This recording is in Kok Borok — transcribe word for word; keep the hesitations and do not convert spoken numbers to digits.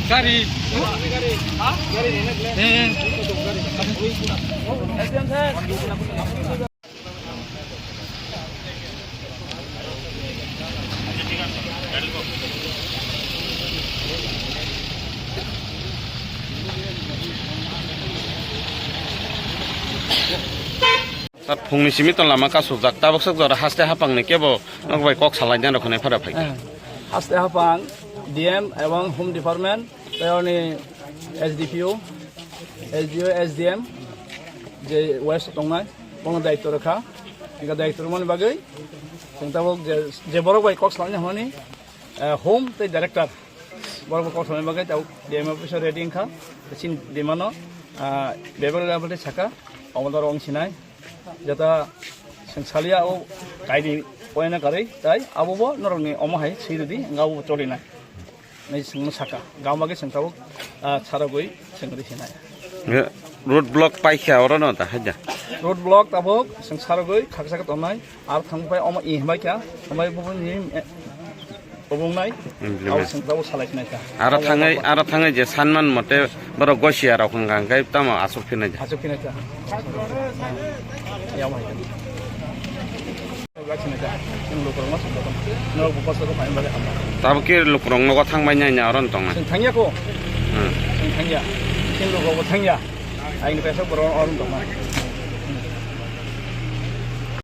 Gari. Eh. Sir, phungni simi to lama kasujak, tabuk sok jora haste haphangni kebo nok bai kok salaina rok hwnwi phara phai. Eh, haste haphang, D M ebong Home Department, tei oni S D P O, S D O, S D M, je West tongnai, bono daityo rwkha. Hingkhe daityo rwmani bagwi chwng tabuk je, je borok bai kok salaina hwnwi, eh, Home tei Director, borok bai kok salaina bagwi tabuk D M office o ready wngkha. Chini demand no, ah, bebak level tei saka, omo doro wng sinai. Jata chwng salia o kaini poina karwi, tai abo bo norokni omo hai swi rwdi, hingkhe abo bo cholinai. Nai chwngno saka, gama khe chwng tabuk, ah, sarogwi chwng rwi sinai. Road block paikha oro no da haida. Road block tabuk chwng sarogwi khaksa khe tongnai, ar thang pai omo i himbai kha, himbai bubuni, eh, bubungnai, Implement. Abo chwng tabuk salai sinai kha. Aro thangwi, aro thangwi je sanman mote borok gosia rok hwnka hwnkhe tamo aswk phinai da. Aswk phinai kha. Yamo hai. Chwng lukurokno swngwi tong. Norok bo kosto khe phaini bagwi hambai. Tabuk khe lukurok nogo thangbai nai na oro tong nai. Chwng thangya kho. Hmm. Chwng thangya. Chwng lukurok bo thangya. Aini kaisa borok oro tong nai.